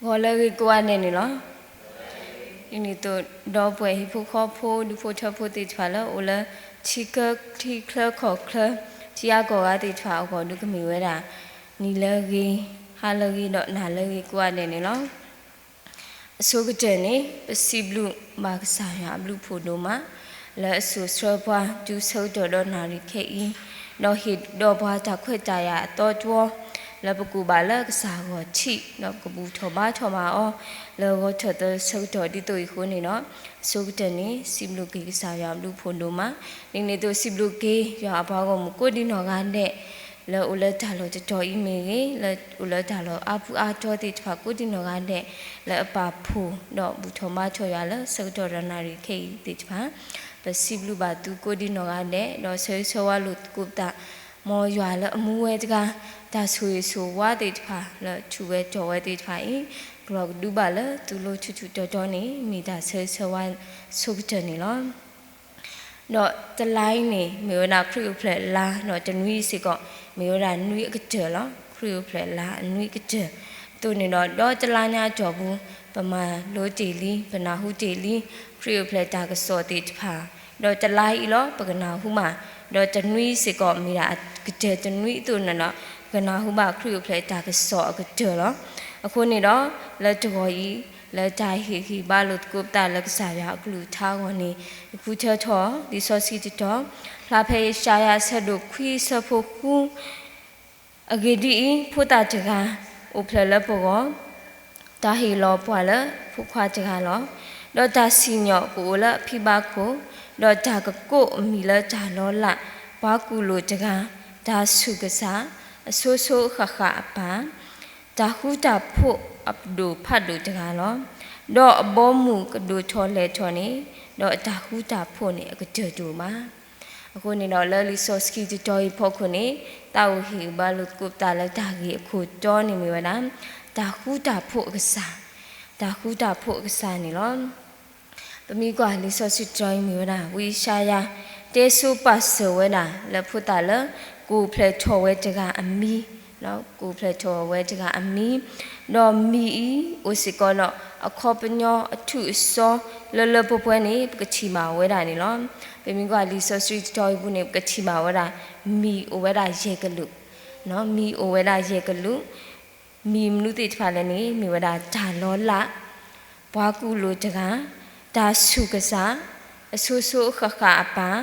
ဂီၤလၢအဂ့ၤကိးဂၤဒဲးန့ၣ်လီၤ. ဒ်န့ၣ်အသိး ဒီပုၢ်ဝဲၢ်ဟံၣ်ဖိဃီဖိ ဒူဖိထၢဖိသ့ၣ်တဖၣ်လၢအိၣ်လၢ ထံချၢ ထံချၢကီၢ်ချၢ ထံဂၤကီၢ်ဂၤသ့ၣ်တဖၣ်အဂီၢ် ဒုးကမ့ၢ်ဝဲဒၣ် နံၤလၢအဂ့ၤ ဟါလၢအဂ့ၤ ဒီးနၤလၢအဂ့ၤကိးဂၤဒဲးန့ၣ်လီၤ. အဆိကတၢၢ်န့ၣ် ပစံးဘျုးဘၣ်ကစၢ်ယွၤအဘျုးအဖှိၣ်ဒိၣ်မး လၢအစိာ်ဆှၢပှၤတုၤဆၢကတီၢ်ဒီးနၣ်ရံၣ်ခဲအံၤ, ဒီးဟ့ၣ်ဒီးပှၤတၢ်ခွဲးတၢ်ယာ်အသီတဝီ လၢပကအိၣ်ဘၣ်လၢကစၢ်အဂီၢ်ထံး ဒီးပကဘူၣ်ထီၣ်ဘါထီၣ်ဘၣ်အီၤ လၢဂီၤထီၣ်သၢဆၢကတီၢ်ဒ်သိးအံၤအဃိန့ၣ်ဒီး အဆိကတၢၢ်န့ၣ် စံးဘျုးက့ၤကစၢ်ယွၤအဘျုးအဖှိၣ်ဒိၣ်မး, ဒ်န့ၣ်အသိးစံးဘျုးက့ၤ ယွၤအပှၤဂီၢ်မုၢ်ကိးဒံနီၢ်ဂၤဒဲး လၢအိၣ်လၢတၢ်လီၢ်တတီၤအံၤမ့ၢ်ဂ့ၤ, လၢအိၣ်လၢတၢ်လီၢ်အါပူၤအါတီၤသ့ၣ်တဖၣ်ကိးဒံနီၢ်ဂၤဒဲး လၢအပာ်ဖှိၣ်ဒီးဘူၣ်ထီၣ်ဘါထီၣ်ယွၤလၢဆၢကတီၢ်ဒီးနၣ်ရံၣ်ခဲအံၤသ့ၣ်တဖၣ်, ပစံးဘျုးဘၣ်သုကိးဒံနီၢ်ဂၤဒဲး ဒီးဆၢဂ့ၤဆၢဝါလိာ်သကိးပသး, မ်ယွၤလၢအမူဝဲတဂၤ တၢ်ဆိၣ်ဂ့ၤဆိၣ်ဝါသ့ၣ်တဖၣ် လၢထူၣ်ဝဲတီၢ်ဝဲသ့ၣ်တဖၣ်အံၤ ကလီၤကဒုဘၣ်လၢသုလိၤထူၣ်ထူၣ်တီၤတီၤန့ၣ် မ့ၢ်တၢ်ဆၢဂ့ၤဆၢဝါဆိကတၢၢ်န့ၣ်လီၤ. ဒီးတလါအံၤန့ၣ် မ့ၢ်ဝဲဒၣ်ခရံာ်အိၣ်ဖျဲၣ်လါ, ဒီးတနွံစ့ၢ်ကီး မ့ၢ်ဝဲဒၣ်နွံအကတၢၢ်လီၤ. ခရံာ်အိၣ်ဖျဲၣ်လါအနွံကတၢၢ်အသိးန့ၣ်ဒီး ဒီတလါညါအတီၢ်ပူၤ ပမၤလိတ့ၢ်လံ, ပနၢ်ဟူတ့ၢ်လံ ခရံာ်အိၣ်ဖျဲၣ်တၢ်ကစီၣ်သ့ၣ်တဖၣ်, ဒီးတလါအံၤလီၤ ပကနၢ်ဟူဘၣ်, ဒီးတနွံစ့ၢ်ကီးမ့ၢ်ဒၣ်ကတၢၢ်တနွံအသိးန့ၣ်ဒီး ပကနၢ်ဟူဘၣ်ခရံာ်အိၣ်ဖျဲၣ်တၢ်ကစီၣ်အကတၢၢ်လီၤ. အဃိန့ၣ်ဒီး လၢတဂီၤအံၤ လၢတၢ်ဟ့ၣ်ဂံၢ်ဘါလိာ်သကိးပသးလၢကစၢ်ယွၤအကလုၢ်ကထါအဂီၢ်န့ၣ် ယဃုထၢထီၣ် လံာ်စီဆှံတတီၤ ဖျါဖဲယၡါယၤအဆၢဒိၣ်ခွံအဆၢဖိဃု, အဂ့ၢ်ဒ်အံၤ, ဖိသၣ်တဂၤ အိၣ်ဖျဲၣ်လၢပဂီၢ်, တၢ်ဟ့ၣ်လီၤပှၤလၢဖိခွါတဂၤလီၤ. ဒီးတၢ်စံၣ်ညီၣ်ကအိၣ်လၢအဖံဘါခိၣ်, ဒီးတၢ်ကကိးအမံၤလၢတၢ်လီၤလး, ပှၤကူၣ်လိာ်တဂၤ, တၢ်ဆူၣ်ကစၢ်, အဆိဆိအဃၣ်ဃၣ်အပၢ်, တၢ်ဃူတၢ်ဖိးအပဒိၣ်ဖးဒိၣ်တဂၤလီၤ. ဒီးအဘီအမုၢ်ကဒိၣ်ထီၣ်လဲၢ်ထီၣ်န့ၣ်, ဒီးအတၢ်ဃူတၢ်ဖိးန့ၣ် အကတၢၢ်တအိၣ်ဘၣ်. အဃိန့ၣ်ဒီး လၢလံာ်စီဆှံတတီၤအံၤအဖီခိၣ်န့ၣ် သးအိၣ်ဟ့ၣ်ဂံၢ်ဘါလိာ်သကိးပသးလၢတၢ်ဂ့ၢ်အခိၣ်တီန့ၣ်မ့ၢ်ဝဲဒၣ် တၢ်ဃူတၢ်ဖိးအကစၢ်, တၢ်ဃူတၢ်ဖိးအကစၢ်န့ၣ်လီၤ. ပမ့ၢ်ကွၢ်လံာ်စီဆှံတတီၤအံၤမ့ၢ်ဝဲဒၣ် ဝံယၡါယၤ တဲဆိပာ်စၢၤဝဲဒၣ်လၢဖိသၣ်လၢ ကအိၣ်ဖျဲၣ်ထီၣ်ဝဲတဂၤအမံၤ, ကအိၣ်ဖျဲၣ်ထီၣ်ဝဲတဂၤအမံၤ, ဒီးမံၤအံၤ အိၣ်စ့ၢ်ကီးဒီးအခီပညီအထူးအစီလၢလၢပှဲၤပှဲၤန့ၣ် ပကထံၣ်ဘၣ်ဝဲဒၣ်န့ၣ်လီၤ. ပမ့ၢ်ကွၢ်လံာ်စီဆှံတတီၤအံၤပူၤန့ၣ် ပကထံၣ်ဘၣ်ဝဲဒၣ် မံၤအိၣ်ဝဲဒၣ်ယဲၢ်ကလုာ်, မံၤအိၣ်ဝဲဒၣ်ယဲၢ်ကလုာ်, မံၤမနုၤသ့ၣ်တဖၣ်လဲၣ်န့ၣ် မ့ၢ်ဝဲဒၣ်တၢ်လီၤလး, ပှၤကူၣ်လိာ်တဂၤ, တၢ်ဆူၣ်ကစၢ်, အဆိဆိအဃၣ်ဃၣ်အပၢ်,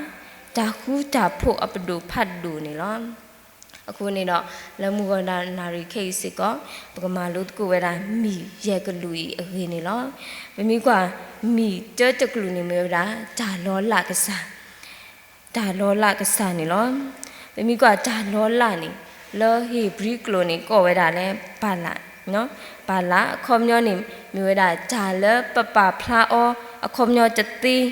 တၢ်ဃူတၢ်ဖိးအပဒိၣ်ဖးဒိၣ်န့ၣ်လီၤ. အဃိန့ၣ်ဒီး လၢမုၢ်ဂီၤနၣ်ရံၣ်ခဲအံၤစ့ၢ်ကီး ပကမၤလိသကိးဝဲဒၣ်မံၤယဲၢ်ကလုာ်အံၤအဂ့ၢ်န့ၣ်လီၤ. ပမ့ၢ်ကွၢ်မံၤတၢတကလုာ်န့ၣ်မ့ၢ်ဝဲဒၣ် တၢ်လီၤလးကစၢ်, တၢ်လီၤလးကစၢ်န့ၣ်လီၤ. ပမ့ၢ်ကွၢ်တၢ်လီၤလးန့ၣ် လၢဧ့ၤဘြံၤကျိာ်န့ၣ် ကိးဝဲဒၣ်လၢ ပၤလး, ပၤလးအခီပညီန့ၣ် မ့ၢ်ဝဲဒၣ်တၢ်လၢပပာ်ဖျါအီၤ အခီပညီတသ့, ဒီး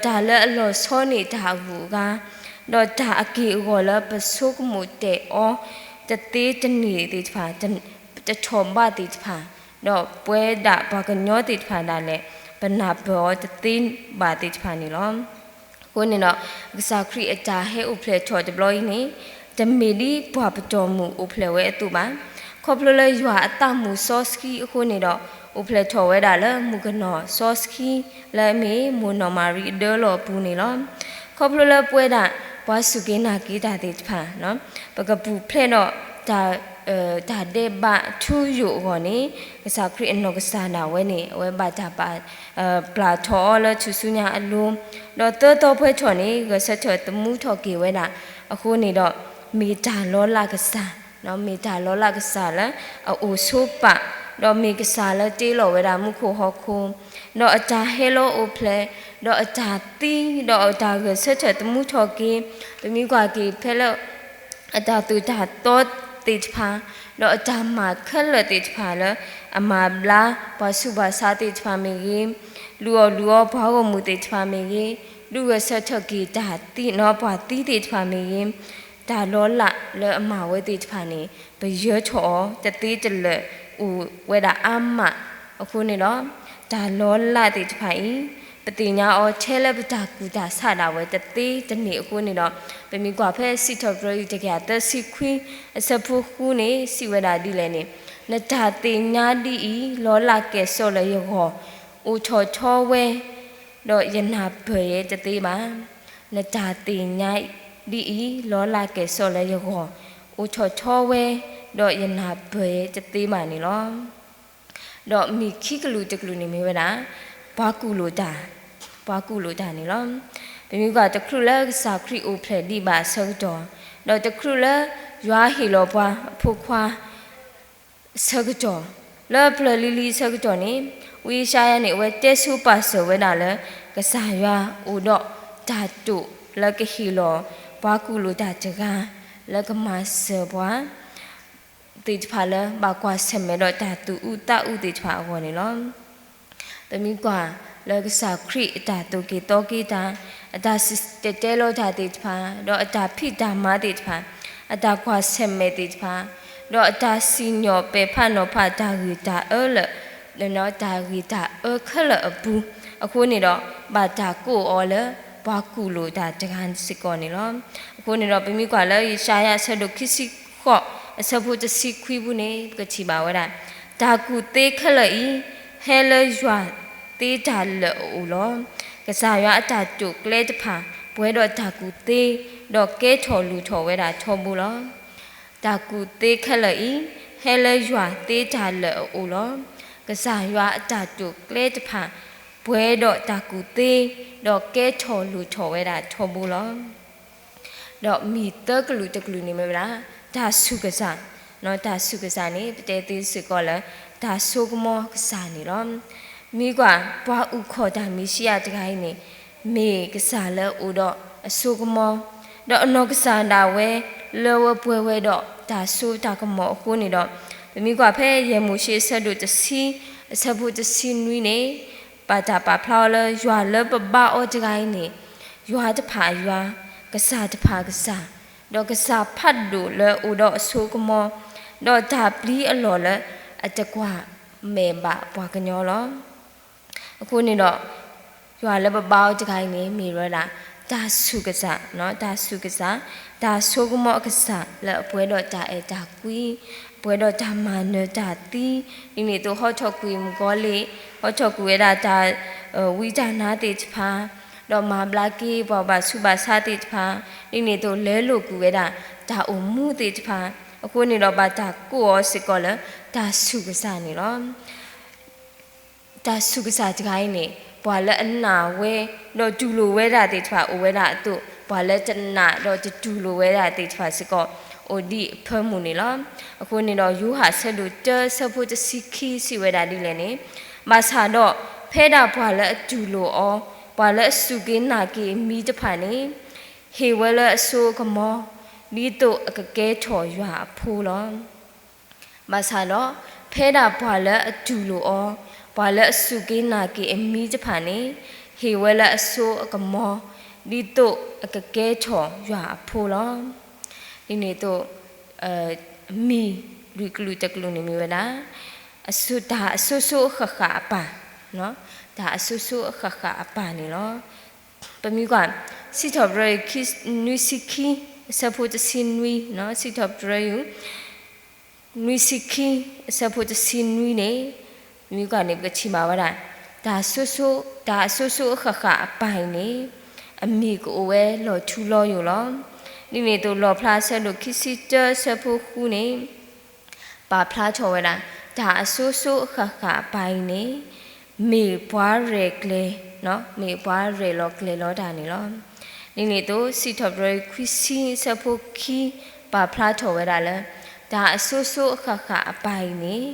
တၢ်လၢအလီၤဆီန့ၢ်တၢ်အဂုၤအဂၤ, ဒီးတၢ်အက့ၢ်အဂီၤလၢပဆိကမိၣ်တဲာ်အီၤ တသ့တန့ၢ်သ့ၣ်တဖၣ်, တထီၣ်ဘးသ့ၣ်တဖၣ်, ဒီးပဝဲဒၣ်ပှၤကညီသ့ၣ်တဖၣ်ဒၣ်လဲာ် ပနၢ်ပၢၢ်အီၤတသ့ဘၣ်သ့ၣ်တဖၣ်န့ၣ်လီၤ. အဃိန့ၣ်ဒီး ကစၢ်ခရံာ်အတၢ်ဟဲအိၣ်ဖျဲၣ်ထီၣ်တဘျီအံၤန့ၣ် တမ့ၢ်ဒ်ပှၤပတီၢ်မုၢ်အိၣ်ဖျဲၣ်ဝဲအသိးဘၣ်. ခီဖျိလၢယွၤအသးမုာ်စီဆှံအဃိန့ၣ်ဒီး အိၣ်ဖျဲၣ်ထီၣ်ဝဲဒၣ်လၢမုၣ်ကနီၤစီဆှံ လၢအမ့ၢ်မိၢ်နီၢ်မၤရံအဒၢလီၢ်အပူၤန့ၣ်လီၤ. ခီဖျိလၢပဝဲဒၣ် ပှၤစူၢ်က့ၤနာ်က့ၤတၢ်သ့ၣ်တဖၣ် ပကပူၤဖျဲးဒီး တၢ်ဒဲးဘးထူယိာ်အဂီၢ်န့ၣ် ကစၢ်ခရံာ်အနီၢ်ကစၢ်ဒၣ်ဝဲန့ၣ် အဝဲဘၣ်တၢ်ပာ် ပျၢ်ထီၣ်အီၤလၢထူၣ်စုညါအလိၤ, ဒီးသၢသီပှဲၤထီၣ်န့ၣ် ဂဲၤဆၢထၢၣ်သမူထီၣ်က့ၤဝဲဒၣ်အဃိန့ၣ်ဒီး မ့ၢ်တၢ်လီၤလးကစၢ်, မ့ၢ်တၢ်လီၤလးကစၢ်လၢအအိၣ်ဆိပာ်, ဒီးမ့ၢ်ကစၢ်လၢတ့လီၤဝဲဒၣ်မူခိၣ်ဟီၣ်ခိၣ်, ဒီးအတၢ်ဟဲလီၤအိၣ်ဖျဲၣ်, ဒီးအတၢ်သံ, ဒီးအတၢ်ဂဲၤဆၢထၢၣ်သမူထီၣ်က့ၤ, ပမ့ၢ်ကွၢ်က့ၤဖဲလၢ အတၢ်သိၣ်တၢ်သီသ့ၣ်တဖၣ်, ဒီးအတၢ်မၤခဲလၢာ်သ့ၣ်တဖၣ်လၢ အမၤဘျါပှၤဆူးပှၤဆါသ့ၣ်တဖၣ်မ့ၢ်ဂ့ၤ, လုၢ်အီၣ်လုၢ်အီပှၤဂီၢ်မုၢ်သ့ၣ်တဖၣ်မ့ၢ်ဂ့ၤ, ဒုးဂဲၤဆၢထၢၣ်က့ၤတၢ်သံ ပှၤသံသ့ၣ်တဖၣ်မ့ၢ်ဂ့ၤ, တၢ်လီၤလးလၢအမၤဝဲသ့ၣ်တဖၣ်န့ၣ် ပယၢၤထီၣ်အီၤတသ့တလၢာ်အိၣ်ဝဲဒၣ်အါမး, အဃိန့ၣ်ဒီး တၢ်လီၤလးသ့ၣ်တဖၣ်အံၤ ပသ့ၣ်ညါအီၤထဲလၢပတၢ်ကူၣ်တၢ်ဆးဒၣ်ဝဲတသ့တန့ၢ်အဃိန့ၣ်ဒီး ပမ့ၢ်ကွၢ်ဖဲစံးထီၣ်ပတြၢၤအံၤတကယၤသၢဆံခွံ အဆၢဖိဃုန့ၣ် စံးဝဲဒၣ်ဒ်လဲၣ်န့ၣ် နတၢ်သ့ၣ်ညါဒ်အံၤ, လီလးကဲၣ်ဆိးလၢယဂီၢ်, အိၣ်ထီၣ်ထီဝဲ, ဒီးယနၢ်ပၢၢ်ယဲတသ့ဘၣ်. နတၢ်သ့ၣ်ညါဒ်အံၤ, လီလးကဲၣ်ဆိးလၢယဂီၢ်, အိၣ်ထီၣ်ထီဝဲ, ဒီးယနၢ်ပၢၢ်ယဲတသ့ဘၣ်န့ၣ်လီၤ. ဒီးမ့ၢ်ခံကလုာ်တကလုာ်န့ၣ်မ့ၢ်ဝဲဒၣ် ပှၤကူၣ်လိာ်တၢ်, ပှၤကူၣ်လိာ်တၢ်န့ၣ်လီၤ. ပမ့ၢ်ကွၢ်တချုးလၢကစၢ်ခရံာ်အိၣ်ဖျဲၣ်ဒံးဘၣ်အဆၢကတီၢ်, ဒီးတချုးလၢယွၤဟ့ၣ်လီၤပှၤအဖိခွါ အဆၢကတီၢ်, လၢပျၢၤလံၤလံၤအဆၢကတီၢ်န့ၣ်, ဝံယၡါယၤန့ၣ် အဝဲတဲဆိပာ်စၢၤဝဲဒၣ်လၢ ကစၢ်ယွၤအိၣ်ဒီးတၢ်တိာ်လၢကဟ့ၣ်လီၤပှၤကူၣ်လိာ်တၢ်တဂၤ လၢကမၤစၢၤပှၤ သ့ၣ်တဖၣ်လၢဘၣ်ကွၢ်ဆၢၣ်မဲာ်ဒီးတၢ်သူၣ်အုးသးအုးသ့ၣ်တဖၣ်အဂီၢ်န့ၣ်လီၤ. ပမ့ၢ်ကွၢ်လၢကစၢ်ခရံာ်အတၢ်သိၣ်က့ၤသီက့ၤတၢ်, အတၢ်စံၣ်တဲၤတဲလီၤတၢ်သ့ၣ်တဖၣ်, ဒီးအတၢ်ဖံးတၢ်မၤသ့ၣ်တဖၣ်, အတၢ်ကွၢ်ဆၢၣ်မဲာ်သ့ၣ်တဖၣ်, ဒီးအတၢ်စံၣ်ညီၣ်ပဲာ်ဖးနီၤဖးတၢ်ဂ့ၢ်တၢ်အၢလၢ တၢ်ဂ့ၢ်တၢ်အၢခဲလၢာ်အပူၤ, အဃိန့ၣ်ဒီး ဘၣ်တၢ်ကိးအီၤလၢ ပှၤကူၣ်လိာ်တၢ်တဂၤစ့ၢ်ကီးန့ၣ်လီၤ. အဃိန့ၣ်ဒီး ပမ့ၢ်ကွၢ်လၢယၡါယၤအဆၢဒိၣ်ခံဆံဃိး အဆၢဖိတဆံခွံပူၤန့ၣ် ပကထံၣ်ဘၣ်ဝဲဒၣ်, တၢ်ကူၣ်သ့ခဲလၢာ်အံၤ ဟဲလၢယွၤသ့တၢ်လၢာ်အအိၣ်လီၤ. ကစၢ်ယွၤအတၢ်တိာ်ကျဲတဖၣ် ပှဲၤဒီးတၢ်ကူၣ်သ့, ဒီးကဲထီၣ်လိၣ်ထီၣ်ဝဲဒၣ်ထီဘိလီၤ. တၢ်ကူၣ်သ့ခဲလၢာ်အံၤ ဟဲလၢယွၤသ့တၢ်လၢာ်အအိၣ်လီၤ. ကစၢ်ယွၤအတၢ်တိာ်ကျဲတဖၣ် ပှဲၤဒီးတၢ်ကူၣ်သ့, ဒီးကဲထီၣ်လိၣ်ထီၣ်ဝဲဒၣ်ထီဘိလီၤ. ဒီးမ့ၢ်သၢကလုာ်တကလုာ်န့ၣ်မ့ၢ်ဝဲဒၣ် တၢ်ဆူၣ်ကစၢ်, တၢ်ဆူၣ်ကစၢ်န့ၣ် ပတဲသ့စ့ၢ်ကီးလၢ တၢ်ဆိကမိၣ်ကစၢ်န့ၣ်လီၤ. မ့ၢ်ကွၢ် ပှၤအုၣ်ခီၣ်တၢ်မ့ၣ်ၡံအၤတဂၤအံၤန့ၣ် မ့ၢ်ကစၢ်လၢအအိၣ်ဒီးအဆိကမိၣ်, ဒီးအနီၢ်ကစၢ်ဒၣ်ဝဲ လၢဝဲပှဲၤဝဲဒီးတၢ်စိတၢ်ကမီၤအဃိန့ၣ်ဒီး, ပမ့ၢ်ကွၢ်ဖဲယဲၢ်မိၤၡ့အဆၢဒိၣ်တဆံ အဆၢဖိတဆံနွံန့ၣ်, ဘၣ်တၢ်ပာ်ဖျါအီၤလၢယွၤလၢပဘါအီၤတဂၤအံၤန့ၣ်, ယွၤတဖၣ်ယွၤ, ကစၢ်တဖၣ်ကစၢ်, ဒီးကစၢ်ဖးဒိၣ်လၢအအိၣ်ဒီးအဆိကမိၣ်, ဒီးတၢ်ပျံၤအလီၢ်လၢအတကွၢ်မဲာ်ဘၣ်ပှၤကညီလီၤ. အဃိန့ၣ်ဒီး ယွၤလၢပဘါအီၤတဂၤအံၤန့ၣ် မ့ၢ်ဝဲဒၣ် တၢ်ဆူၣ်ကစၢ်, တၢ်ဆူၣ်ကစၢ်, တၢ်ဆိကမိၣ်အကစၢ်လၢအပှဲၤဒီးတၢ်အဲၣ်တၢ်ကွံ, အပှဲၤဒီးတၢ်မၤနၢၤတၢ်သံ, ဒ်န့ၣ်အသိးဟီထီၣ်ကွံာ်မုၣ်ကီၤလံၢ်, ဟီထီၣ်ကွံာ်ဝဲဒၣ်တၢ် ဝံတၢ်နါသ့ၣ်တဖၣ်, ဒီးမၤဘျါက့ၤပှၤဘၣ်ဆူးဘၣ်ဆါသ့ၣ်တဖၣ်, ဒ်န့ၣ်အသိးလဲလိာ်ကွံာ်ဝဲဒၣ် တၢ်အိၣ်မူသ့ၣ်တဖၣ်, အဃိန့ၣ်ဒီးဘၣ်တၢ်ကိးအီၤစ့ၢ်ကီးလၢ တၢ်ဆူၣ်ကစၢ်န့ၣ်လီၤ. တၢ်ဆူၣ်ကစၢ်တဂၤအံၤန့ၣ် ပှၤလၢအနာ်ဝဲ ဒီးတူၢ်လိာ်ဝဲဒၣ်သ့ၣ်တဖၣ်အိၣ်ဝဲဒၣ်အသိး, ပှၤလၢတနာ်ဒီးတတူၢ်လိာ်ဝဲဒၣ်သ့ၣ်တဖၣ်စ့ၢ်ကီး အိၣ်ဒံးအဖၢမုၢ်န့ၣ်လီၤ. အဃိန့ၣ်ဒီး ယိၤဟၣ်အဆၢဒိၣ်တၢအဆၢဖိတဆံခံစံးဝဲဒၣ်ဒ်လဲၣ်န့ၣ်, ဘၣ်ဆၣ်ဒီး ဖဲဒၣ်ပှၤလၢအတူၢ်လိာ်အီၤ, ပှၤလၢအစူၢ်က့ၤနာ်က့ၤအမံၤတဖၣ်န့ၣ် ဟ့ၣ်ဝဲလၢအစိအကမီၤ, ဒ်သိးအကကဲထီၣ်ယွၤအဖိလီၤ. ဘၣ်ဆၣ်ဒီး ဖဲဒၣ်ပှၤလၢအတူၢ်လိာ်အီၤ, ပှၤလၢအစူၢ်က့ၤနာ်က့ၤအမံၤတဖၣ်န့ၣ် ဟ့ၣ်ဝဲလၢအစိအကမီၤ, ဒ်သိးအကကဲထီၣ်ယွၤအဖိလီၤ. ဒ်န့ၣ်အသိး မံၤလွံၢ်ကလုာ်တကလုာ်န့ၣ်မ့ၢ်ဝဲဒၣ် တၢ်အစိၤစိၤအဃၣ်ဃၣ်အပၢ်, တၢ်အစိၤစိၤအဃၣ်ဃၣ်အပၢ်န့ၣ်လီၤ. ပမ့ၢ်ကွၢ် စံးထီၣ်ပတြၢၤ နွံဆံခံ အဆၢဖိတဆံနွံ, စံးထီၣ်ပတြၢၤ နွံဆံခံ အဆၢဖိတဆံနွံန့ၣ်, မ့ၢ်ကွၢ်န့ၣ် ပကထံၣ်ဘၣ်ဝဲဒၣ် တၢ်စိၤစိၤ, တၢ်အစိၤစိၤအဃၣ်ဃၣ်အပၢ်အံၤန့ၣ် အမ့ၢ်ကအိၣ်ဝဲလီၤထူလီၤယိာ်လီၤ. ဒ်န့ၣ်အသိး လီၣ်ဖျါအဆၢဒိၣ်ခံဆံတၢ အဆၢဖိဃုန့ၣ် ပာ်ဖျါထီၣ်ဝဲဒၣ် တၢ်အစိၤစိၤအဃၣ်ဃၣ်အပၢ်အံၤန့ၣ် မ့ၢ်ပှၤရဲၣ်ကျဲၤ, မ့ၢ်ပှၤရဲၣ်လီၤကျဲၤလီၤတၢ်န့ၣ်လီၤ. ဒ်န့ၣ်အသိး စံးထီၣ်ပတြၢၤ ခွံဆံ အဆၢဖိခံ ပာ်ဖျါထီၣ်ဝဲဒၣ်လၢ တၢ်အစိၤစိၤအဃၣ်ဃၣ်အပၢ်အံၤန့ၣ်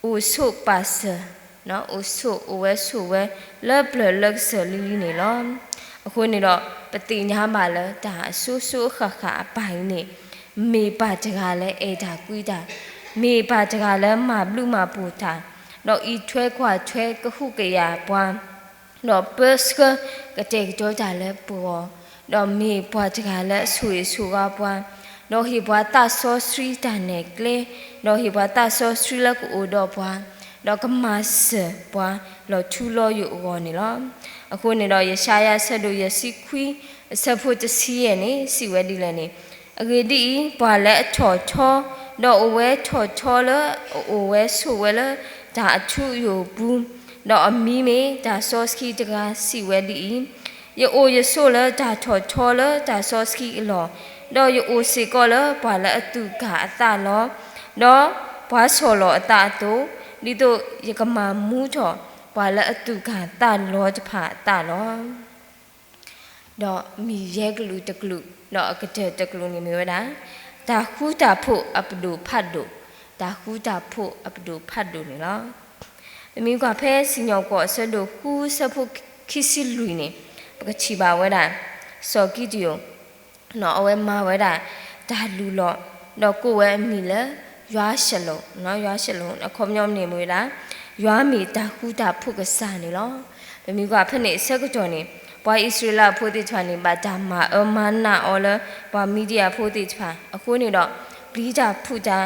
အိၣ်ဆိးပာ်စၢၤ, အိၣ်ဆိး အိၣ်ဝဲဆိးဝဲ လၢပျၢၤလၢကစၢၢ်လံလံန့ၣ်လီၤ. အဃိန့ၣ်ဒီး ပသ့ၣ်ညါဘၣ်လၢ တၢ်အစိၤစိၤအဃၣ်ဃၣ်အပၢ်အံၤန့ၣ် မ့ၢ်ပၢ်တဂၤလၢအဲၣ်တၢ်ကွံတၢ်, မ့ၢ်ပၢ်တဂၤလၢမၤဘျုးမၤဖှိၣ်တၢ်, ဒီးအံးထွဲကွၢ်ထွဲကဟုကယာ်ပှၤ ဒီးပၢဆှၢကတဲာ်ကတီၤတၢ်လၢပဂီၢ်, ဒီးမ့ၢ်ပှၤတဂၤလၢအဆိၣ်ဂ့ၤဆိၣ်ဝါပှၤ, ဒီးဟ့ၣ်ပှၤသးစီဆှံတၢ်နဲၣ်ကျဲ, ဒီးဟ့ၣ်ပှၤသးစီဆှံလၢကအိၣ်ဒီးပှၤ, ဒီးကမၤစၢၤပှၤလီၤထူလီၤယိာ်အဂီၢ်န့ၣ်လီၤ. အဃိန့ၣ်ဒီး ယၡါယၤအဆၢဒိၣ်ယဲၢ်ဆံခွံ အဆၢဖိတဆံယဲၢ်န့ၣ် စံးဝဲဒ်လဲၣ်န့ၣ်, အဂ့ၢ်ဒ်အံၤ, ပှၤလၢအထီၣ်ထီ ဒီးအိၣ်ဝဲထီၣ်ထီလၢအအိၣ်ဝဲဆိးဝဲလၢတၢ်အထူအယိာ်အပူၤ, ဒီးအမံၤမ့ၢ်တၢ်စီဆှံတဂၤစံးဝဲဒ်အံၤ, ယအိၣ်ယဆိးလၢတၢ်ထီၣ်ထီလၢတၢ်စီဆှံအလီၢ်, ဒီးယအိၣ်စ့ၢ်ကီးလၢပှၤလၢအသူၣ်ကၢ်အသးလီၤ. ဒီးပှၤဆီၣ်လီၤအသးအသိး, ဒ်သိးယကမၤမူထီၣ်ပှၤလၢအသူၣ်ကၢ်သးလီၤတဖၣ်အသးလီၤ. ဒီးမံၤယဲၢ်ကလုာ်တကလုာ်, ဒီးအကတၢၢ်တကလုာ်န့ၣ်မ့ၢ်ဝဲဒၣ်, တၢ်ဃူတၢ်ဖိးအပဒိၣ်ဖးဒိၣ်, တၢ်ဃူတၢ်ဖိးအပဒိၣ်ဖးဒိၣ်န့ၣ်လီၤ. ပမ့ၢ်ကွၢ်ဖဲစံၣ်ညီၣ်ကွီၢ်အဆၢဒိၣ်ဃုဆၢဖိခံဆံလွံၢ်န့ၣ်, ပကထံၣ်ဘၣ်ဝဲဒၣ်, စီၤကံးတယိၣ် အဝဲမၤဝဲဒၣ်တၢ်လုၢ်လီၢ်, ဒီးကိးဝဲအမံၤလၢယွၤၡလိၣ်, ယွၤၡလိၣ် အခီပညီန့ၣ်မ့ၢ်ဝဲဒၣ်, ယွၤမ့ၢ်တၢ်ဃူတၢ်ဖိးကစၢ်န့ၣ်လီၤ. ပမ့ၢ်ကွၢ်ဖဲန့ၣ်အဆၢကတီၢ်န့ၣ်, ပှၤအံၣ်စရ့လးဖိသ့ၣ်တဖၣ်န့ၣ် ဘၣ်တၢ်မၤအၢမၤနးအီၤလၢပှၤမံၤဒယၣ်ဖိသ့ၣ်တဖၣ်အဃိန့ၣ်ဒီး, ပျံၤတၢ်ဖုးတၢ်,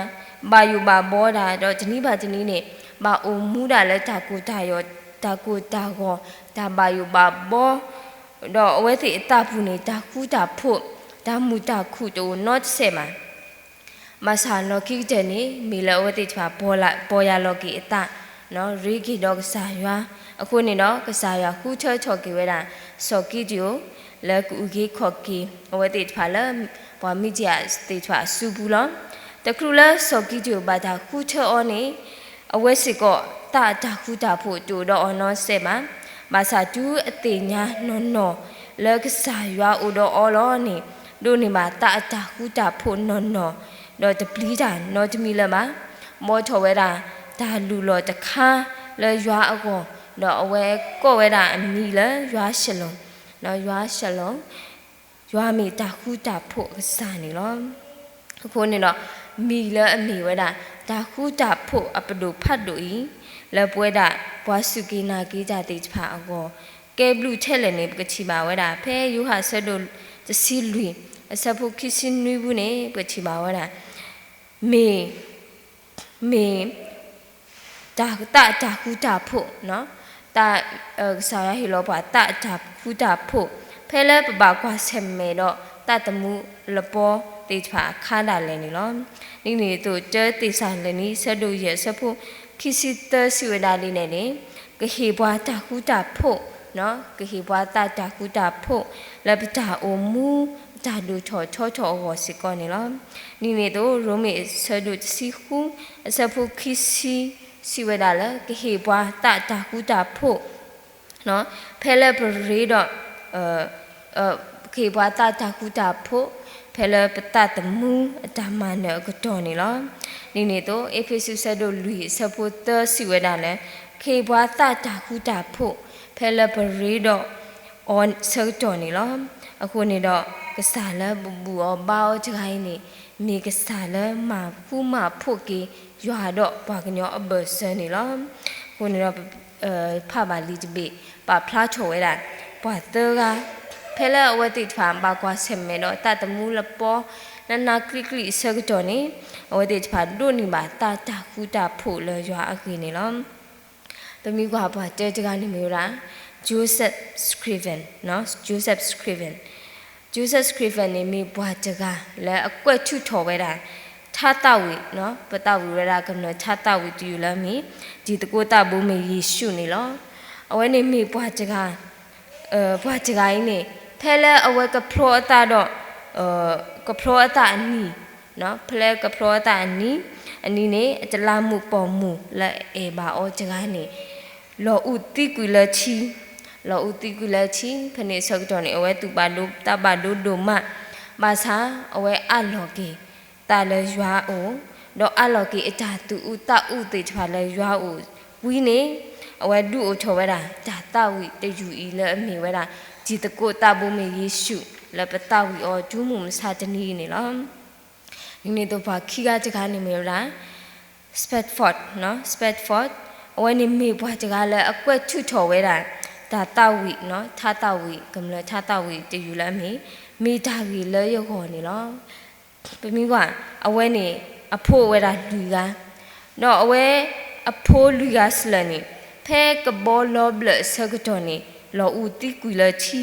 ဘၣ်ယိၣ်ဘၣ်ဘှီတၢ်, ဒီးတနံၤဘၣ်တနံၤန့ၣ်, ဘၣ်အိၣ်မူဒၣ်လၢတၢ်ကိၢ်တၢ်ဂီၤ, တၢ်ကိၢ်တၢ်ဂီၤ, တၢ်ဘၣ်ယိၣ်ဘၣ်ဘှီ ဒီးအဝဲသ့ၣ်အသးပူၤန့ၣ် တၢ်ဃူတၢ်ဖိး, တၢ်မုာ်တၢ်ခုၣ်တအိၣ်နီတစဲးဘၣ်. ဘၣ်ဆၣ်လီၢ်ခံကတၢၢ်န့ၣ် မ့ၢ်လၢအဝဲသ့ၣ်တဖၣ် ပီၢ်ယၢ်လီၤက့ၤအသး, ရ့က့ၤဒီးကစၢ်ယွၤ, အဃိန့ၣ်ဒီး ကစၢ်ယွၤဃုထၢထီၣ်က့ၤဝဲဒၣ် စီၤကံးတယိၣ် လၢကအုၣ်က့ၤခီၣ်က့ၤ အဝဲသ့ၣ်တဖၣ်လၢ ပှၤမံၤဒယၣ်သ့ၣ်တဖၣ်အစုပူၤလီၤ. တချုးလၢစီၤကံးတယိၣ်ဘၣ်တၢ်ဃုထၢအီၤန့ၣ် အဝဲစ့ၢ်ကီး သးအတၢ်ဃူတၢ်ဖိးတအိၣ်ဒီးအီၤနီတစဲးဘၣ်. ဘၣ်ဆၣ်တုၤအသ့ၣ်ညါနီၢ်နီၢ် လၢကစၢ်ယွၤအိၣ်ဒီးအီၤလီၤန့ၣ်, ဒိးန့ၢ်ဘၣ်သးအတၢ်ဃူတၢ်ဖိးနီၢ်နီၢ်, ဒီးတပျံၤတၢ်နီတမံၤလၢၤဘၣ်. ဘီထီၣ်ဝဲဒၣ်တၢ်လုၢ်လီၢ်တခါလၢယွၤအဂီၢ်, ဒီးအဝဲကိးဝဲဒၣ်အမံၤလၢယွၤၡလိၣ်, ယွၤၡလိၣ်, ယွၤမ့ၢ်တၢ်ဃူတၢ်ဖိးအကစၢ်န့ၣ်လီၤ. အဃိန့ၣ်ဒီး မံၤလၢအမ့ၢ်ဝဲဒၣ် တၢ်ဃူတၢ်ဖိးအပဒိၣ်ဖးဒိၣ်အံၤ, လၢပဝဲဒၣ်ပှၤစူၢ်က့ၤနာ်က့ၤတၢ်သ့ၣ်တဖၣ်အဂီၢ်, ကဲဘျုးထဲလဲၣ်န့ၣ် ပကထံၣ်ဘၣ်ဝဲဒၣ် ဖဲယိၤဟၣ်အဆၢဒိၣ်တဆံလွံၢ် အဆၢဖိခံဆံနွံပူၤန့ၣ် ပကထံၣ်ဘၣ်ဝဲဒၣ် မ့ၢ် မ့ၢ် တၢ်သးအတၢ်ဃူတၢ်ဖိး, တၢ် ကစၢ်ယွၤဟ့ၣ်လီၤပှၤသးအတၢ်ဃူတၢ်ဖိး, ဖဲလၢပဘၣ်ကွၢ်ဆၢၣ်မဲာ်ဒီးသးသမူလပီသ့ၣ်တဖၣ်အခါဒၣ်လဲာ်န့ၣ်လီၤ. ဒ်န့ၣ်အသိး တၢသ့းစၤလနံ အဆၢဒိၣ်ယဲၢ် အဆၢဖိခံဆံသၢ စံးဝဲဒၣ်ဒ်လဲၣ်န့ၣ်, ကဟ့ၣ်ပှၤတၢ်ဃူတၢ်ဖိး, ကဟ့ၣ်ပှၤသးတၢ်ဃူတၢ်ဖိး လၢပတၢ်အိၣ်မူ ပတၢ်ဒိၣ်ထီၣ်ထီထီၣ်အဂီၢ်စ့ၢ်ကီးန့ၣ်လီၤ. ဒ်န့ၣ်အသိး ရိမ့ၤအဆၢဒိၣ်တဆံဃု အဆၢဖိခံဆံ စံးဝဲဒၣ်လၢ ကဟ့ၣ်ပှၤသးတၢ်ဃူတၢ်ဖိး ဖဲလၢပရ့ဒီး ကဟ့ၣ်ပှၤသးတၢ်ဃူတၢ်ဖိး ဖဲလၢပသးသမူအတၢ်မၤနၢၤအကတီၢ်န့ၣ်လီၤ. ဒ်န့ၣ်အသိး အ့းဖ့းစူး အဆၢဒိၣ်လွံၢ် အဆၢဖိသၢ စံးဝဲဒၣ်လၢ ကဟ့ၣ်ပှၤသးတၢ်ဃူတၢ်ဖိး ဖဲလၢပရ့ဒီးအီၤဆၢကတီၢ်န့ၣ်လီၤ. အဃိန့ၣ်ဒီး ကစၢ်လၢပဘူၣ်အီၤဘါအီၤတဂၤအံၤန့ၣ် မ့ၢ်ကစၢ်လၢမၤဃူမၤဖိးက့ၤ ယွၤဒီးပှၤကညီအဘၢၣ်စၢၤန့ၣ်လီၤ. အဃိန့ၣ်ဒီး ဖးဘၣ်လံာ်တဘ့ၣ် ပာ်ဖျါထီၣ်ဝဲဒၣ် ပှၤသၢဂၤ ဖဲလၢအဝဲသ့ၣ်တဖၣ် ဘၣ်ကွၢ်ဆၢၣ်မဲာ်ဒီးသးသမူလပီ နးနးကျံးကျံးအဆၢကတီၢ်န့ၣ် အဝဲသ့ၣ်တဖၣ်ဒိးန့ၢ်ဘၣ်သးတၢ်ဃူတၢ်ဖိးလၢယွၤအဂ့ၢ်န့ၣ်လီၤ. ပမ့ၢ်ကွၢ်ပှၤတၢတဂၤန့ၣ်မ့ၢ်ဝဲဒၣ် Joseph Scriven, Joseph Scriven, Joseph Scriven န့ၣ်မ့ၢ်ပှၤတဂၤလၢအကွဲးထုးထီၣ်ဝဲဒၣ် ထါသးဝံၣ်, ပသးဝံၣ်ဝဲဒၣ်ကမျၢၢ်ထါသးဝံၣ်တယုၢ်လၢအမ့ၢ် တံၤသကိးသးဘိမ့ၢ်ယ့ၣ်ၡူးန့ၣ်လီၤ. အဝဲန့ၣ်မ့ၢ်ပှၤတဂၤ ပှၤတဂၤအံၤန့ၣ် ဖဲလၢအဝဲကဖျီအသးဒီး ကဖျီအသးအနံၤ, ဖဲလၢကဖျီအသးအနံၤ, အနံၤန့ၣ် အတလးမူးပိာ်မုၣ်လၢအအဲၣ်ဘၣ်အီၤတဂၤန့ၣ် လီၤအုးသံကွံာ်လၢထံ, လီၤအုးသံကွံာ်လၢထံ, ဖဲန့ၣ်အဆၢကတီၢ်န့ၣ် အဝဲသူၣ်ဘၣ်ဒိသးဘၣ်ဒိဒိၣ်မး, ဘၣ်ဆၣ်အဝဲအးလီၤက့ၤသးလၢယွၤအအိၣ်, ဒီးအးလီၤက့ၤအတၢ်သူၣ်အုးသးအုးသ့ၣ်တဖၣ်လၢယွၤအအိၣ်ဝံၤန့ၣ်, အဝဲဒုးအိၣ်ထီၣ်ဝဲဒၣ် တၢ်သးဝံၣ်တယုၢ်အံၤလၢအမ့ၢ်ဝဲဒၣ် တံၤသကိးသးဘိမ့ၢ်ယ့ၣ်ၡူး လၢပသးဝံၣ်အီၤတုၤမုၢ်မဆါတနံၤအံၤန့ၣ်လီၤ. ဒ်န့ၣ်အသိးပှၤခံဂၤတဂၤန့ၣ်မ့ၢ်ဝဲဒၣ် Spafford, Spafford, အဝဲန့ၣ်မ့ၢ်ပှၤတဂၤလၢအကွဲးထုးထီၣ်ဝဲဒၣ် တၢ်သးဝံၣ်, ထါသးဝံၣ်, ကမျၢၢ်ထါသးဝံၣ်တယုၢ်လၢအမ့ၢ် မ့ၢ်တၢ်ဂ့ၤလၢယဂီၢ်န့ၣ်လီၤ. ပမ့ၢ်ကွၢ် အဝဲန့ၣ် အဖိအိၣ်ဝဲဒၣ်လွံၢ်ဂၤ, ဒီးအဝဲအဖိလွံၢ်ဂၤစလၢၢ်န့ၣ် ဖဲကဘီလီၤဘျၢၣ်အဆၢကတီၢ်န့ၣ် လီၤအုးသံကွံာ်လၢထံ,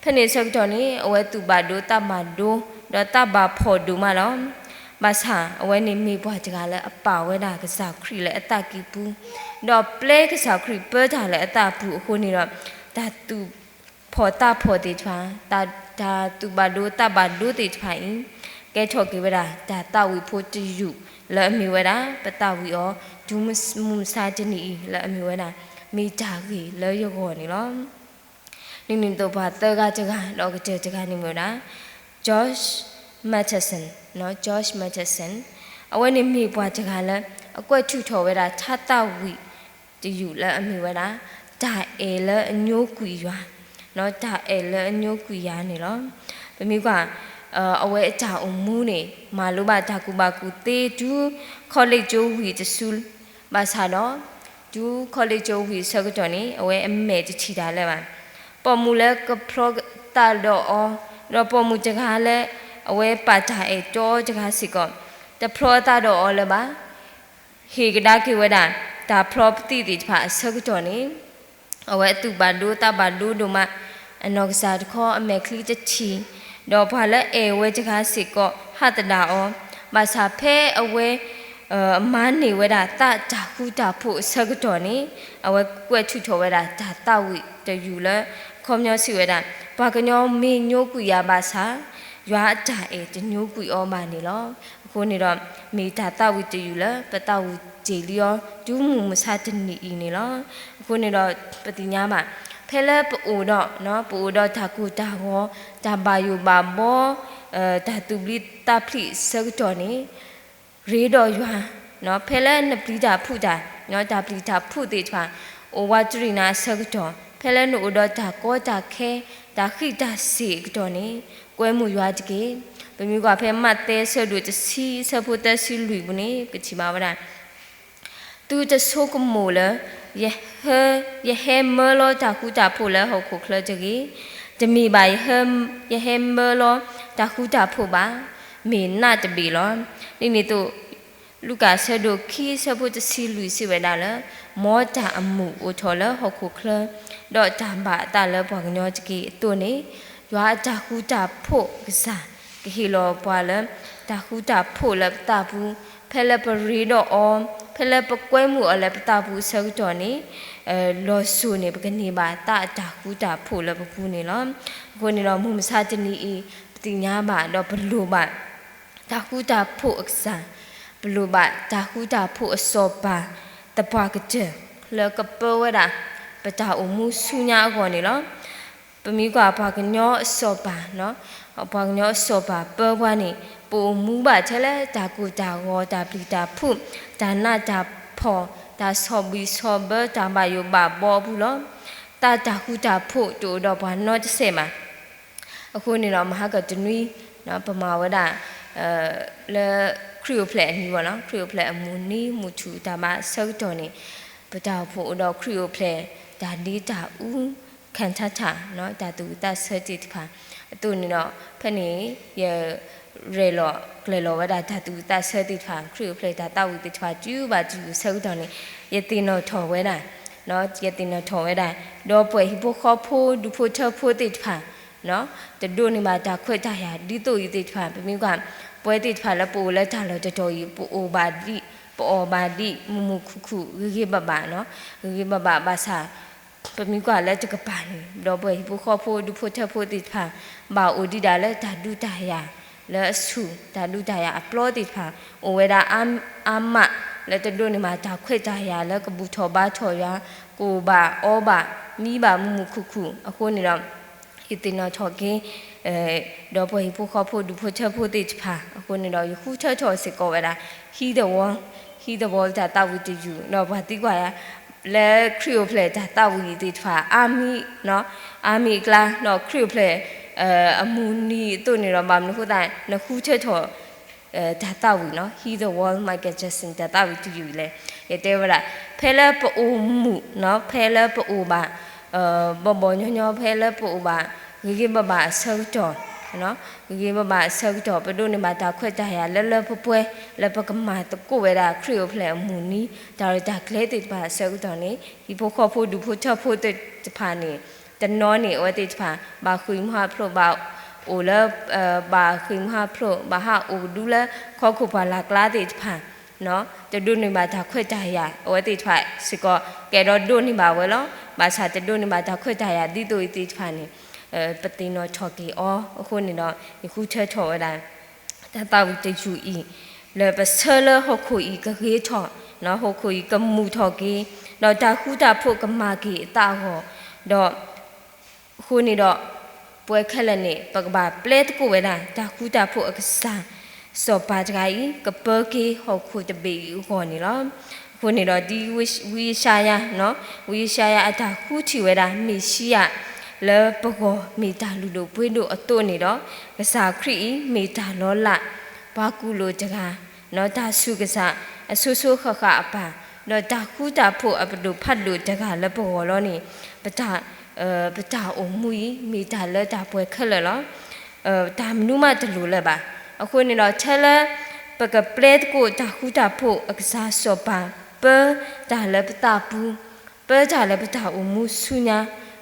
ဖဲန့ၣ်အဆၢကတီၢ်န့ၣ် အဝဲသူၣ်ဘၣ်ဒိသးဘၣ်ဒိ ဒီးသးဘၣ်ဖှီၣ်ဒိၣ်မးလီၤ. ဘၣ်ဆၣ်အဝဲန့ၣ်မ့ၢ်ပှၤတဂၤလၢအပာ်ဝဲဒၣ်ကစၢ်ခရံာ်လၢအသးကံၢ်ပူၤ, ဒီးပျဲကစၢ်ခရံာ်ပၢတၢ်လၢအသးပူၤအဃိန့ၣ်ဒီး, တၢ်သူၣ်ဖှီၣ်သးဖှီၣ်သ့ၣ်တဖၣ်, တၢ်သူၣ်ဘၣ်ဒိသးဘၣ်ဒိသ့ၣ်တဖၣ်အံၤ, ကဲထီၣ်က့ၤဝဲဒၣ်တၢ်သးဝံၣ်ဖိတယုၢ်လၢအမ့ၢ်ဝဲဒၣ် ပသးဝံၣ်အီၤ တုၤမုၢ်မဆါတနံၤအံၤလၢအမ့ၢ်ဝဲဒၣ် မ့ၢ်တၢ်ဂ့ၤလၢယဂီၢ်န့ၣ်လီၤ. ဒ်န့ၣ်အသိးပှၤသၢဂၤတဂၤဒီးကတၢၢ်တဂၤန့ၣ်မ့ၢ်ဝဲဒၣ် George Matheson, George Matheson, အဝဲန့ၣ်မ့ၢ်ပှၤတဂၤလၢ အကွဲးထုးထီၣ်ဝဲဒၣ်ထါသးဝံၣ်တယုၢ်လၢအမ့ၢ်ဝဲဒၣ် တၢ်အဲၣ်လၢအညိကွံာ်ယွၤ, တၢ်အဲၣ်လၢအညိကွံာ်ယွၤန့ၣ်လီၤ. ပမ့ၢ်ကွၢ် အဝဲအတၢ်အိၣ်မူန့ၣ် မၤလိဘၣ်တၢ်ကူၣ်ဘၣ်ကူၣ်သ့တုၤ college ကၠိဝံၤတစု ဘၣ်ဆၣ်ဒီး တုၤ college ကၠိဝံၤအဆၢကတီၢ်န့ၣ် အဝဲအမဲာ်တထံၣ်တၢ်လၢၤဘၣ်. ပိာ်မုၣ်လၢကဖျီသးဒီးအီၤ, ဒီးပိာ်မုၣ်တဂၤလၢ အဝဲပာ်တၢ်အဲၣ်တီတဂၤစ့ၢ်ကီး တဖျီအသးဒီးအီၤလၢၤဘၣ်. ဟ့ၣ်ကဒါက့ၤဝဲဒၣ် တၢ်ဖျီပသံၣ်သ့ၣ်တဖၣ်အဆၢကတီၢ်န့ၣ် အဝဲအသူၣ်ဘၣ်ဒိသးဘၣ်ဒိဒိၣ်မး, အနီၢ်ကစၢ်တခီအမဲာ်ချံတထံၣ်, ဒီးပှၤလၢအအဲၣ်ဝဲတဂၤစ့ၢ်ကီး ဟးသဒၣ်အီၤ, ဘၣ်ဆၣ်ဖဲအဝဲ မၤန့ၢ်ဝဲဒၣ်သးတၢ်ဃူတၢ်ဖိးအဆၢကတီၢ်န့ၣ် အဝဲကွဲးထုးထီၣ်ဝဲဒၣ်တၢ်သးဝံၣ်တယုၢ်လၢ အခီပညီစံးဝဲဒၣ် ပှၤကညီမ့ၢ်ညိကွံာ်ယၤဘၣ်ဆၣ် ယွၤအတၢ်အဲၣ်တညိကွံာ်အီၤဘၣ်န့ၣ်လီၤ. အဃိန့ၣ်ဒီး မ့ၢ်တၢ်သးဝံၣ်တယုၢ်လၢ ပသးဝံၣ်တ့ၢ်လံအီၤ တုၤမုၢ်မဆါတနံၤအံၤန့ၣ်လီၤ. အဃိန့ၣ်ဒီး ပသ့ၣ်ညါဘၣ် ဖဲလၢပအိၣ်ဒီး ပအိၣ်ဒီးတၢ်ကိၢ်တၢ်ဂီၤ တၢ်ဘၣ်ယိၣ်ဘၣ်ဘီ တၢ်သူၣ်ဘျံးသးဖျံးအဆၢကတီၢ်န့ၣ် ရ့ဒီးယွၤ, ဖဲလၢနပျံၤတၢ်ဖုးတၢ်, တၢ်ပျံၤတၢ်ဖုးသ့ၣ်တဖၣ် အိၣ်ဝးတရံးနၤအဆၢကတီၢ်, ဖဲလၢနအိၣ်ဒီးတၢ်ကီတၢ်ခဲ တၢ်ဃံးတၢ်စ့ၤအကတီၢ်န့ၣ် ကွဲမုာ်ယွၤတက့ၢ်. ပမ့ၢ်ကွၢ်ဖဲမးသဲအဆၢဒိၣ်တဆံ အဆၢဖိသၢဆံလွံၢ်ပူၤန့ၣ် ပထံၣ်ဘၣ်ဝဲဒၣ် သုတဆိကမိၣ်လၢ ယဟဲမၢလီၤတၢ်ဃူတၢ်ဖိးလၢဟီၣ်ခိၣ်ချၢတဂ့ၤ. တမ့ၢ်ဘၣ် ယဟဲမၢလီၤတၢ်ဃူတၢ်ဖိးဘၣ်, မ့ၢ်နးတဘ့ၣ်လီၤ. ဒ်န့ၣ်အသိး လူၤကၣ်အဆၢဒိၣ်ခံ အဆၢဖိတဆံလွံၢ်စံးဝဲဒၣ်လၢ မ်တၢ်အမုာ်အိၣ်ထီၣ်လၢဟီၣ်ခိၣ်ချၢ, ဒီးတၢ်ဘၣ်အသးလၢပှၤကညီတက့ၢ်အသိးန့ၣ်, ယွၤအတၢ်ဃူတၢ်ဖိးအကစၢ် ကဟ့ၣ်လီၤပှၤလၢ တၢ်ဃူတၢ်ဖိးလၢပသးပူၤ, ဖဲလၢပရ့ဒီးအီၤ, ဖဲလၢပကွဲမုာ်အီၤလၢပသးပူၤအဆၢကတီၢ်န့ၣ်, လီၤစိၤန့ၣ် ပကန့ၢ်ဘၣ်သးအတၢ်ဃူတၢ်ဖိးလၢပပူၤန့ၣ်လီၤ. အဃိန့ၣ်ဒီး မုၢ်မဆါတနံၤအံၤ ပသ့ၣ်ညါဘၣ်ဒီးပလိၣ်ဘၣ် တၢ်ဃူတၢ်ဖိးအကစၢ်, ပလိၣ်ဘၣ်တၢ်ဃူတၢ်ဖိးအစီၤပၤ သပှၢ်ကတၢၢ် လၢကပၢဝဲဒၣ် ပတၢ်အိၣ်မူဆူညါအဂီၢ်န့ၣ်လီၤ. ပမ့ၢ်ကွၢ်ပှၤကညီအစီၤပၤ, ပှၤကညီအစီၤပၤပၢပှၤန့ၣ် ပအိၣ်မူဘၣ်ထဲလၢတၢ်ကိၢ်တၢ်ဂီၤ တၢ်ပျံၤတၢ်ဖုး တၢ်နးတၢ်ဖှီၣ် တၢ်ဆီၣ်ဘံၣ်ဆီၣ်ဘၢ တၢ်ဘၣ်ယိၣ်ဘၣ်ဘီအပူၤလီၤ. တၢ်တၢ်ဃူတၢ်ဖိးတအိၣ်ဒီးပှၤနီတစဲးဘၣ်. အဃိန့ၣ်ဒီး မဟါကတနွံ ပမၤဝဲဒၣ် လၢခရံာ်အိၣ်ဖျဲၣ်အနံၤဘၣ်နီၤ, ခရံာ်အိၣ်ဖျဲၣ်အမုၢ်နံၤ မုၢ်ထူၣ်တၢ်ဘါအဆၢကတီၢ်န့ၣ်, ပတၢ်အိၣ်ဖှိၣ်အိၣ်ဒီးခရံာ်အိၣ်ဖျဲၣ် တၢ်ဒ့တၢ်အူ ခၣ်ထါထၣ် တၢ်သူၣ်ဝံၣ်သးဆၢသ့ၣ်တဖၣ် အသိးန့ၣ်ဒီး ဖဲန့ၣ် ယ ရဲၣ်လီၤကျဲၤလီၤဝဲဒၣ်တၢ်သူၣ်ဝံၣ်သးဆၢသ့ၣ်တဖၣ် ခရံာ်အိၣ်ဖျဲၣ်တၢ်သးဝံၣ်သ့ၣ်တဖၣ် တုၤဘၣ်တယုၢ်ဆၢကတီၢ်န့ၣ် ယသ့ၣ်နီၣ်ထီၣ်ဝဲဒၣ်, ယသ့ၣ်နီၣ်ထီၣ်ဝဲဒၣ် ဒီပုၢ်ဝဲၢ်ဟံၣ်ဖိဃီဖိ ဒူၣ်ဖိထၢဖိသ့ၣ်တဖၣ် တဒိးန့ၢ်ဘၣ်တၢ်ခွဲးတၢ်ယာ် ဒ်သိးအံၤသ့ၣ်တဖၣ် ပမ့ၢ်ကွၢ် ပဝဲသ့ၣ်တဖၣ်လၢပအိၣ်လၢတၢ်လီၢ်တတီၤအံၤ ပအိၣ်ဘၣ်ဒံး ပအီၣ်ဘၣ်ဒံး မုာ်မုာ်ခုၣ်ခုၣ် ဂ့ၤဂ့ၤဘၣ်ဘၣ်နီၤ, ဂ့ၤဂ့ၤဘၣ်ဘၣ်ဘၣ်ဆၣ် ပမ့ၢ်ကွၢ်လၢတကပၤန့ၣ် ဒီပုၢ်ဝဲၢ်ဟံၣ်ဖိဃီဖိ ဒူၣ်ဖိထၢဖိသ့ၣ်တဖၣ် ဘၣ်အိၣ်ဒံးဒၣ်လၢတၢ်ဒုးတၢ်ယၤ လၢအဆူၣ် တၢ်ဒုးတၢ်ယၤအပျီသ့ၣ်တဖၣ် အိၣ်ဝဲဒၣ်အါမး လၢတဒိးန့ၢ်ဘၣ်တၢ်ခွဲးတၢ်ယာ် လၢကဘူၣ်ထီၣ်ဘါထီၣ်ယွၤ ကအိၣ်ဘၣ်အီဘၣ် မံဘၣ်မုာ်မုာ်ခုၣ်ခုၣ် အဃိန့ၣ်ဒီး ယသ့ၣ်နီၣ်ထီၣ်က့ၤ ဒီပုၢ်ဝဲၢ်ဟံၣ်ဖိဃီဖိ ဒူၣ်ဖိထၢဖိသ့ၣ်တဖၣ် အဃိန့ၣ်ဒီး ယဃုထၢထီၣ်စ့ၢ်ကီးဝဲဒၣ် Heal the World, Heal the World တၢ်သးဝံၣ်တယုၢ် ဒီးပှၤသံကွၢ်ယၤ လၢခရံာ်အိၣ်ဖျဲၣ်တၢ်သးဝံၣ်သ့ၣ်တဖၣ် အါမံၤ အါမံၤအကျါ ဒီးခရံာ်အိၣ်ဖျဲၣ် အမုၢ်နံၤအသိးန့ၣ်ဒီး ဘၣ်မနုၤအဃိသတး နဃုထၢထီၣ် တၢ်သးဝံၣ်နီၤ Heal the World Michael Jackson တၢ်သးဝံၣ်တယုၢ်အံၤလဲၣ် ယတဲဝဲဒၣ် ဖဲလၢပအိၣ်မုာ်နီၤ ဖဲလၢပအိၣ်ဘၣ် ဘီဘီညီညီ ဖဲလၢပအိၣ်ဘၣ် ဂ့ၤဂ့ၤဘၣ်ဘၣ်အဆၢကတီၢ် ဂ့ၤဂ့ၤဘၣ်ဘၣ်အဆၢကတီၢ် ပဒိးန့ၢ်ဘၣ်တၢ်ခွဲးတၢ်ယာ်လၢလၢပှဲၤပှဲၤ လၢပကမၤသကိးဝဲဒၣ်ခရံာ်အိၣ်ဖျဲၣ်အမုၢ်နံၤ တၢ်ရဲၣ်တၢ်ကျဲၤသ့ၣ်တဖၣ်အဆၢကတီၢ်န့ၣ် ဟံၣ်ဖိဃီဖိ ဒူၣ်ဖိထၢဖိသ့ၣ်တဖၣ်န့ၣ် တနီၤန့ၣ် အဝဲသ့ၣ်တဖၣ် ဘၣ်ဃ့ၢ်မှံဟးဖျိး ဘၣ် အိၣ်လၢ ဘၣ်ဃ့ၢ်မှံဟးဖျိး ဘၣ်ဟးအိၣ်ကဒုလၢ ဟီၣ်ခိၣ်ပှၢ်လၢ်ကျါသ့ၣ်တဖၣ် တဒိးန့ၢ်ဘၣ်တၢ်ခွဲးတၢ်ယာ် အဝဲသ့ၣ်တဖၣ်စ့ၢ်ကီး ကအဲၣ်ဒိးဒိးန့ၢ်ဘၣ်ဝဲလီၤ. ဘၣ်ဆၣ်တဒိးန့ၢ်ဘၣ်တၢ်ခွဲးတၢ်ယာ်ဒ်သိးအံၤသ့ၣ်တဖၣ်န့ၣ် ပသ့ၣ်နီၣ်ထီၣ်က့ၤအီၤအဃိန့ၣ်ဒီး ယဃုထၢထီၣ်ဝဲဒၣ် တၢ်သးဝံၣ်တယုၢ်အံၤ လၢပဆၢလၢဟီၣ်ခိၣ်အံၤကဂ့ၤထီၣ်, ဟီၣ်ခိၣ်အံၤကမုာ်ထီၣ်က့ၤ, ဒီးတၢ်ဃူတၢ်ဖိးကမၤက့ၤအသးအဂီၢ်, ဒီး အဃိန့ၣ်ဒီး ပဝဲခဲလၢာ်န့ၣ် ပကဘၣ်ပျဲသကိးဝဲဒၣ် တၢ်ဃူတၢ်ဖိးအကစၢ် စီၤပၤတဂၤအံၤ ကပၢက့ၤဟီၣ်ခိၣ်တဘ့ၣ်အံၤအဂီၢ်န့ၣ်လီၤ. အဃိန့ၣ်ဒီး ဒ်ဝံယၡါယၤ, ဝံယၡါယၤအတၢ်ဃုထံၣ်ဝဲဒၣ် မ့ၣ်ၡံယၤ လၢပဂီၢ်မ့ၢ်တၢ်လုၢ်ဒိၣ်ပှ့ၤဒိၣ်အသိးန့ၣ်ဒီး ကစၢ်ခရံာ်အံၤမ့ၢ်တၢ်လီၤလး ပှၤကူၣ်လိာ်တဂၤ, တၢ်ဆူးကစၢ်အဆိဆိဃၣ်ဃၣ်အပၢ်, ဒီးတၢ်ဃူတၢ်ဖိးအပဒိၣ်ဖးဒိၣ်တဂၤလၢပဂီၢ်လီၤန့ၣ် ပတၢ်အိၣ်မူအံၤ မ့ၢ်တၢ်လၢတၢ်ပှဲၤခဲလၢာ်လီၤ. တၢ်မနုၤမးတလိၣ်လၢၤဘၣ်. အဃိန့ၣ်ဒီး ထဲလၢ ပကပျဲသကိးတၢ်ဃူတၢ်ဖိးအကစၢ်စီၤပၤ ပၢတၢ်လၢပသးပူၤ, ပၢတၢ်လၢပတၢ်အိၣ်မူဆူညါ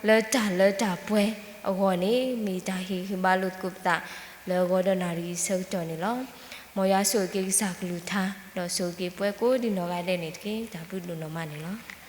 လၢတၢ်လၢတၢ်ပှဲၤအဂီၢ်န့ၣ် မ့ၢ်တၢ်ဟ့ၣ်ဂံၢ်ဘါလိာ်သကိးပသး လၢအဂီၢ်ဒီးနၣ်ရံၣ်အဆၢကတီၢ်န့ၣ်လီၤ. မ်ယွၤဆိၣ်ဂ့ၤက့ၤကစၢ်ကလုၢ်ကထါ ဒီးဆိၣ်ဂ့ၤက့ၤပှၤကိးဒံနီၢ်ဂၤဒဲးန့ၣ်တက့ၢ်. တၢ်ဘျုးဒိၣ်နီၢ်မးန့ၣ်လီၤ.